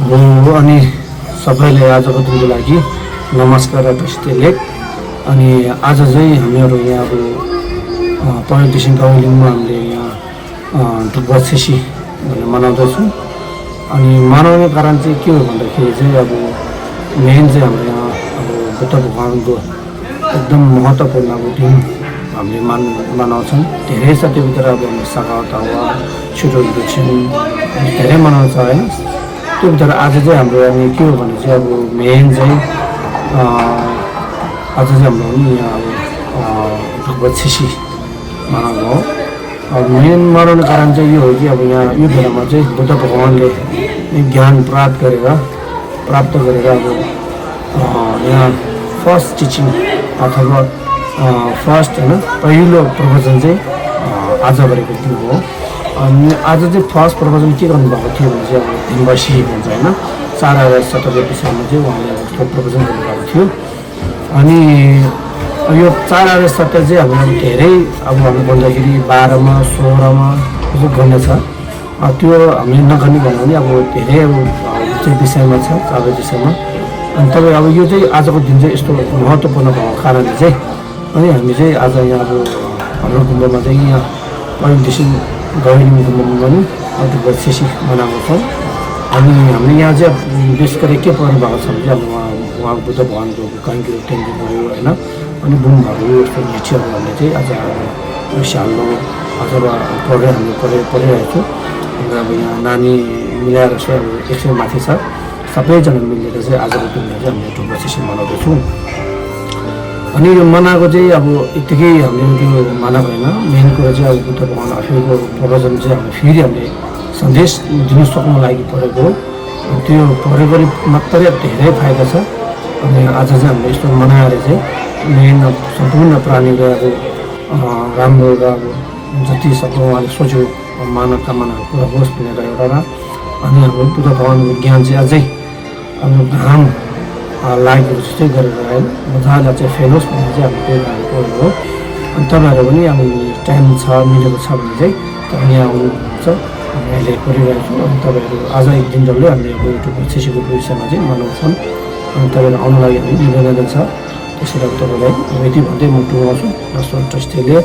हो अनि सबैले आजको दिनको लागि नमस्कार र प्रस्तुति लेख। अनि आज चाहिँ हामीहरू यहाँ अब परेदेखि गाउँलिङमा हामीले यहाँ ढुक्बा छेसी भनेर मनाउँदैछौँ। अनि मनाउने कारण चाहिँ के हो भन्दाखेरि चाहिँ अब मेन चाहिँ हाम्रो यहाँ अब बुद्ध भगवानको एकदम महत्त्वपूर्ण अब दिन हामीले मनाउँछौँ। धेरै छ त्योभित्र अब हाम्रो सघावत हावा छुटोहरू छन् धेरै मनाउँछ होइन। त्योभित्र आज चाहिँ हाम्रो यहाँ के हो भने चाहिँ अब मेन चाहिँ आज चाहिँ हाम्रो यहाँ अब ढुक्बा छेसी मनाउनु हो। अब मेन मनाउने कारण चाहिँ यो हो कि अब यहाँ यो बेलामा चाहिँ बुद्ध भगवान्ले ज्ञान प्राप्त गरेर अब यहाँ फर्स्ट टिचिङ अथवा फर्स्ट होइन पहिलो प्रवचन चाहिँ आज गरेको दिन हो। अनि आज चाहिँ फर्स्ट प्रवचन के गर्नुभएको थियो भने चाहिँ अब दिनवासी भन्छ होइन 4070 विषयमा चाहिँ उहाँले उसको प्रवचन गर्नुभएको थियो। अनि यो 4070 चाहिँ अब धेरै अब हामी भन्दाखेरि 12मा 16मा जो गर्ने छ त्यो हामीले नगर्ने भन्यो भने अब धेरै अब चाहिँ विषयमा छ 4 विषयमा। अनि तपाईँ अब यो चाहिँ आजको दिन चाहिँ यस्तो महत्त्वपूर्ण भएको कारणले चाहिँ अनि हामी चाहिँ आज यहाँ अब हाम्रो गुम्बामा चाहिँ यहाँ पहिलेदेखि गौलिङ गुम्बामा पनि ढुक्बा छेसी मनाएको छौँ। अनि हामीले यहाँ चाहिँ विशेष गरी के पर्नु भएको छ भने चाहिँ अब उहाँको बुद्ध भगवानको काङ्कीहरू टेन्टी भयो होइन। अनि बुङहरू यस्तो नेचरहरूले चाहिँ आज स्यालो अथवा हामीले पढिरहेको छु। अब यहाँ नानी मिलाएर चाहिँ अब 100 माथि छ सबैजना मिलेर चाहिँ आजको दिनमा चाहिँ हामीले ढुक्बा छेसी मनाउँदैछौँ। अनि यो मनाएको चाहिँ अब यत्तिकै हामीले त्यो मनाएको होइन। मेन कुरा चाहिँ अब बुद्ध भगवान आफैको प्रवचन चाहिँ हामीले फेरि हामीले सन्देश दिनु सक्नु लागि पढेको हो। त्यो पढेकोले मात्रै अब धेरै फाइदा छ। अनि आज चाहिँ हामीले यस्तो मनाएर चाहिँ मेन सम्पूर्ण प्राणीले अब राम्रो र अब जति सक्दो उहाँले सोच्यो मनोकामनाहरू पुरा होस् भनेर एउटा। अनि हाम्रो बुद्ध भगवानको ज्ञान चाहिँ अझै अब घाम लागेको जस्तै गरेर होइन मजाले चाहिँ फेलोस् भनेर चाहिँ हामीले त्यही कारण पढेको हो। अनि तपाईँहरू पनि अब टाइम छ मिलेको छ भने चाहिँ तपाईँ यहाँ आउनुहुन्छ। हामी अहिले पढिरहेको छौँ। अनि तपाईँहरू आज एक दिन डल्लै हामीले अब ढुक्बा छेसीको विषयमा चाहिँ मनाउँछौँ। अनि तपाईँहरू आउनु लागि हामी निवेदन छ। त्यसैले अब तपाईँलाई यति भन्दै म टुङ्गाउँछु। जस्तो ट्रस्टीले